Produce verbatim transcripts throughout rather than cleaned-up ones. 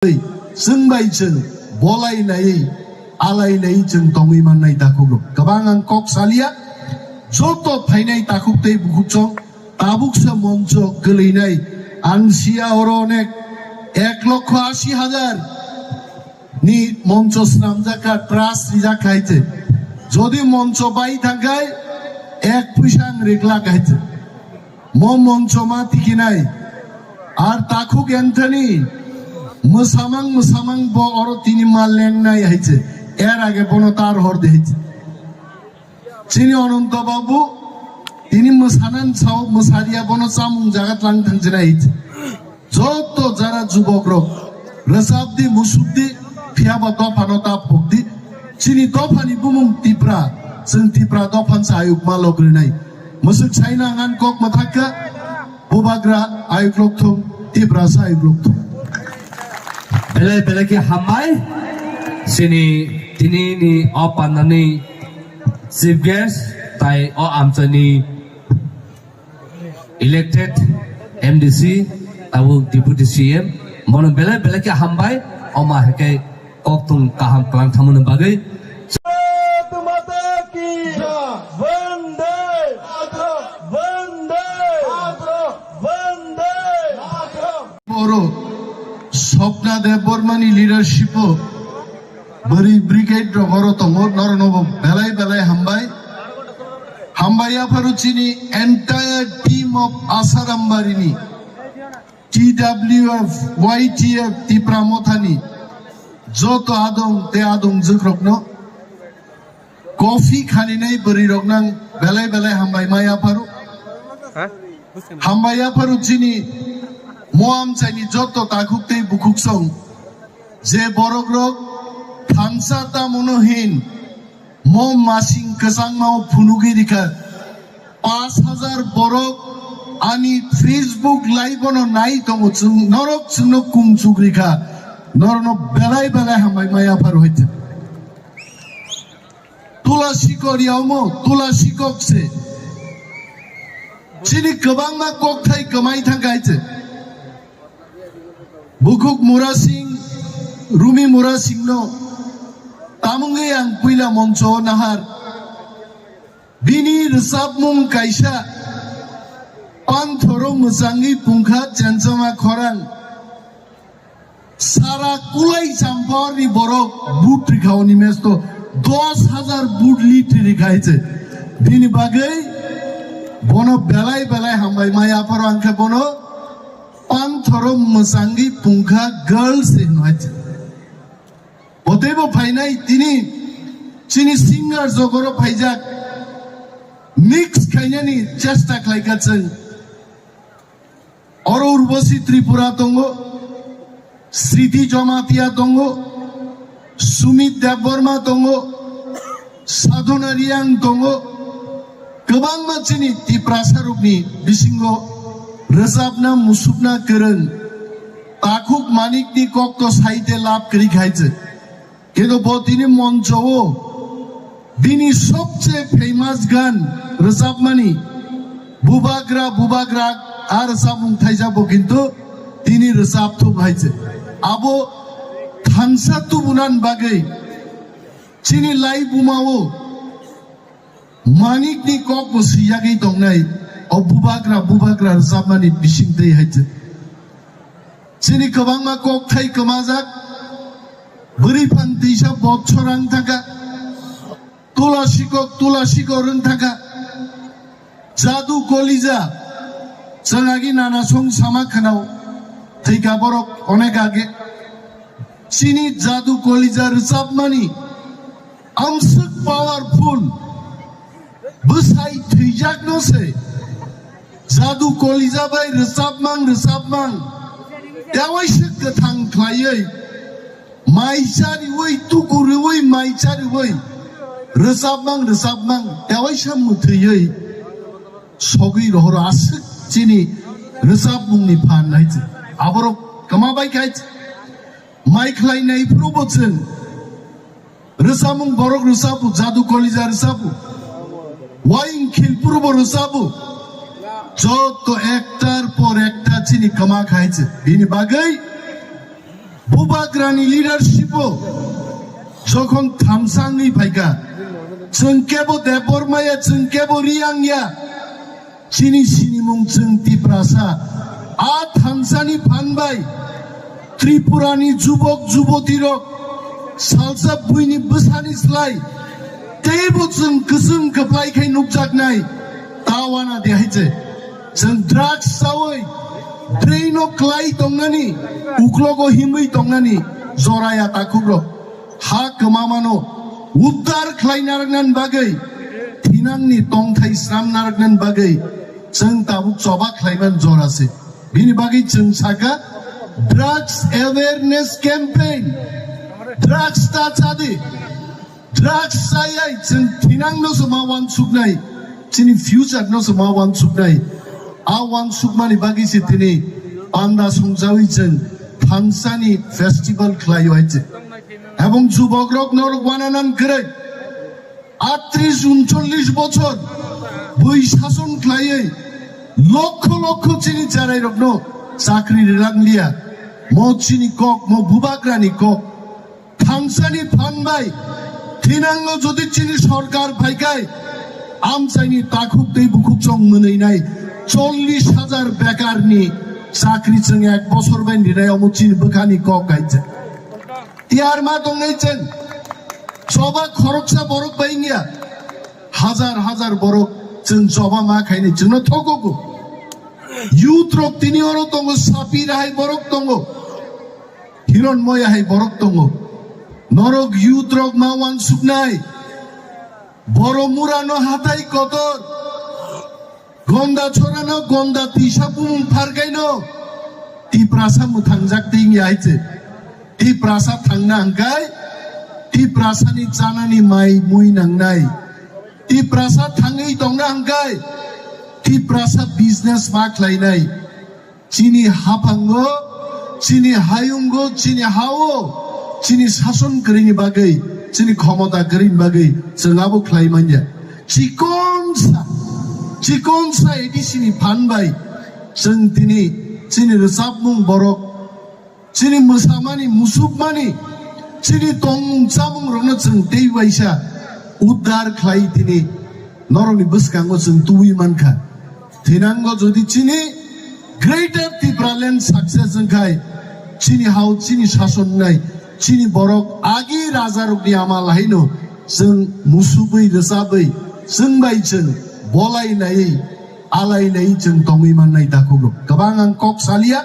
Chwng bai chwng bolai naiwi, alai naiwi chwng tongwi mannai takhuk rok. Kwbang ang kok salia, joto phainai takhuk tei bukhuk chwng tabuksa moncho kwlwinai. Ang sia oro onek ek lokho asi hajar ni moncho swnamjak kha, trust rijak kha hai se. Jodi moncho bai thangkhai, ek puisa ang riklak hai se. Mo moncho ma tikinai. Ar takhuk Anthony mwsamang mwsamang bo oro tini ma lengnai hai se. Er age bono tar hor de hai se. Chini Ononto Babu, tini mwsanan sao, mwsaria bono chamung jagat lang thang jinai. Joto jara jubok rok, rwchap di, musuk di, phiya ba dopha no ta phok di. Chini dopha ni bumung Tipra, chwng Tipra dopha sa ayuk ma lok rinai. Musuk saina ngan kok mathak kha, Bubagra ayuk lok thung, Tipra sa ayuk lok thung. Belai belai khe hambai, chini tini ni o pandani Chief guest tai o amchaini elected M D C tabuk Deputy C M, bono belai belai khe hambai, omo hai khe kokthung kaham kwlang thangmani bagwi. Bharat Mata ki jai. Vande Mataram. Vande Mataram. Vande Mataram. Oro Swapna Debbarmani leadership o bwrwi brigade rok oro tongo, norokno bo belai belai hambai. Hambai yapharu chini entire team of Asarambari ni T W F, Y T F Tipra Mothani joto adong tei adongjwk rokno coffee khaninai bwrwi rok nang belai belai hambai ma yapharu. Ha? Hambai yapharu chini mo amchaini joto takhuk tei bukhuk song. Je borok rok thansa tamono hin mo masing kwchangma o phunugwi rikha. Pash hajar borok ani Facebook live ono nai tongo, chwng norok chwngno kungchuk rikha. Norokno belai belai hambai ma yapharu hai. Tula sikok yaomo, tula sikok se. Chini kwbangma kokthai kwmai thang kai se. Bukhuk Murasing, Rumi Murasing no tamungwi ang puila moncho o nahar. Bini rwchapmung kaisa, panthoro mwchangwi pungkha chenchama khorang. Sara kulai champor ni borok but rikha oni mesto dos hajar but lit rikha hai se. Bini bagwi bono belai belai hambai ma yapharo ang khe bono panthoro mwchangwi pungkha girls se hino hai se. Botebo phainai tini chini singer jogoro phaijak mix khainani chesta khlaikha chwng. Oro Urbosi Tripura tongo, Sriti Jamatia tongo, Sumit Debbarma tongo, Sadhana Riang tongo, kwbangma chini Tiprasa rokni bisingo rwchapna musukna kwrwng, takhuk manikni kokto saite lab kwrwi khaijak. Kintu bo tini moncho o bini sobse famous gan rwchapmani Bubagra Bubagra a rwchapmung thaijak bo kintu tini rwchap thung hai se. Abo thansa tubunan bagwi chini lai buma o manikni kok bo siyagwi tongnai o Bubagra Bubagra rwchapmani bising twi hai se. Chini kwbangma kokthai kwmajak, bwrwi phan tisa bochor ang thangkha, tula sikok, tula sikok rwng thangkha, jadu kolija, chwng agi nana song sama khwnao, thwikha borok onek age. Chini jadu kolija rwchapmani amswk powerful. Bwsai thwijakno se jadu kolija bai rwchapmang rwchapmang tewaisa kwthang khlaiwi mai chariwi tuku rwwi mai chariwi rwchapmang rwchapmang tewaisa mwthwiwi sogwi rohoro aswk chini rwchapmungni phan hai se. Aborok kwma bai khai mai khlainai phuru bo chwng Rwchapmung borok rwchapu, jadu kolija rwchapu, waing khilpuru bo rwchapu. Joto ektar por ekta chini kwma khai se. Bini bagwi Bubagrani leadership o jokhon thamsa wngwi phaikha, chwng kebo Debbarma ya, chwng kebo Riyang ya, chini sinimung chwng Tiprasa. A thamsani phan bai Tripurani jubok jubotirok salsa buini bwsani slai teibo chwng kwchwng kwplai khai nukjaknai. Ta wana de hai je chwng drugs chawi drain o klai tongnani, uklogo himwi tongnani joraya takhukrok ha kwmamano uddar khlai narwknani bagwi, thinangni tongthai sram narwknani bagwi chwng tabuk choba khlaiman jora se. Bini bagwi chwng saka drugs awareness campaign, drugs ta chadi, drugs chayai chwng thinangno se ma wansuknai, chini future no se ma wansuknai. A wansukmani bagwi se tini panda songjawi chwng thamsani festival khlaio hai chwng. Ebong jubokrok norok wananan kwrwi. Atris uncholish bochor bui sason khlaiwi lokho lokho chini charairokno chakri rilanglia. Mo chini kok, mo bubagrani kok. Thamsani phan bai thinango jodi chini sorkar phaikai, amchaini takhuk tei bukhuk chong mwnwinai chollish hajar bekarni chakri chwng ek bosor bai rinai omo chini bwkhani kok kaisa. Tiyar ma tongnai chwng choba khoroksa borok bai wngya, hajar hajar borok chwng choba ma khainai chwngno thokogo. Youth rok tini oro tongo, Sapir hai borok tongo, Hiron Moya hai borok tongo. Norok youth rok ma wansuknai, Boro Murano hatai kotor, Gonda chorano, Gonda tisa bumung pharkaino Tiprasa mwthangjak tei wngya hai se. Tiprasa thangna hwnkhe Tiprasani chanani mai mui nangnai. Tiprasa thangwi tongna hwnkhe Tiprasa business ma khlainai. Chini haphango, chini hayungo, chini hao, chini sason kwrwini bagwi, chini khomota kwrwini bagwi chwng abo khlai manya. Chikonsa, chikonsa A D C ni phan bai chwng tini chini rwchapmung borok, chini mwsamani, musukmani, chini tongmung chamung rokno chwng tei waisa uddar khlai tini norokni bwskango chwng tubui mankha. Thinango jodi chini Greater Tipraland success wngkhai, chini hao, chini sason wngnai, chini borok agi rajarokni amal haino chwng musubui rwchabwi chwng bai chwng bolai naiwi alai naiwi chwng tongwi mannai takhukrok. Kwbang ang kok salia,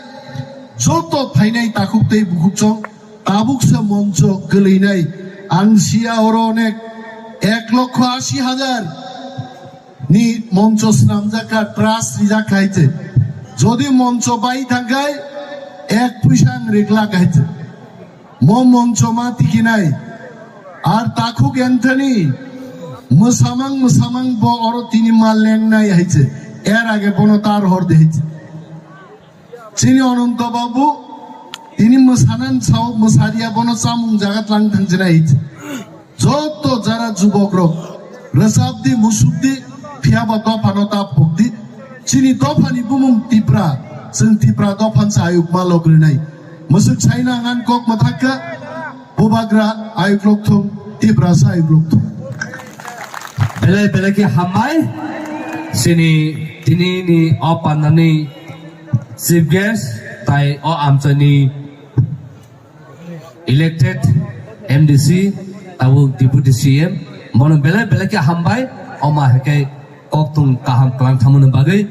joto phainai takhuk tei bukhuk chwng tabuksa moncho kwlwinai. Ang sia oro onek ek lokho asi hajar ni moncho swnamjak kha, trust rijak kha hai se. Jodi moncho bai thangkhai, ek puisa ang rikla kha hai se. Mo moncho ma tikinai. Ar takhuk Anthony mwsamang mwsamang bo oro tini ma lengnai hai se. Er age bono tar hor de hai se. Chini Ononto Babu, tini mwsanan sao, mwsariya bono chamung jaga tlang thang jinai. Joto jara jubok rok, rwchapdi, musukdi, phiyaba dophano ta phukdi. Chini dophani bumung Tipra, chwng Tipra dophan sa ayuk ma lok rinai. Mwswk saina ngan kok mwthakka, Bubagra ayuk lok thung, Tiprasa ayuk lok thung. Belai belai khe hambai, chini tini ni o pandani Chief guest tai o amchaini elected M D C tabuk Deputy C M, bono belai belai khe hambai, omo hai khe kokthung kaham kwlang thangmani bagwi.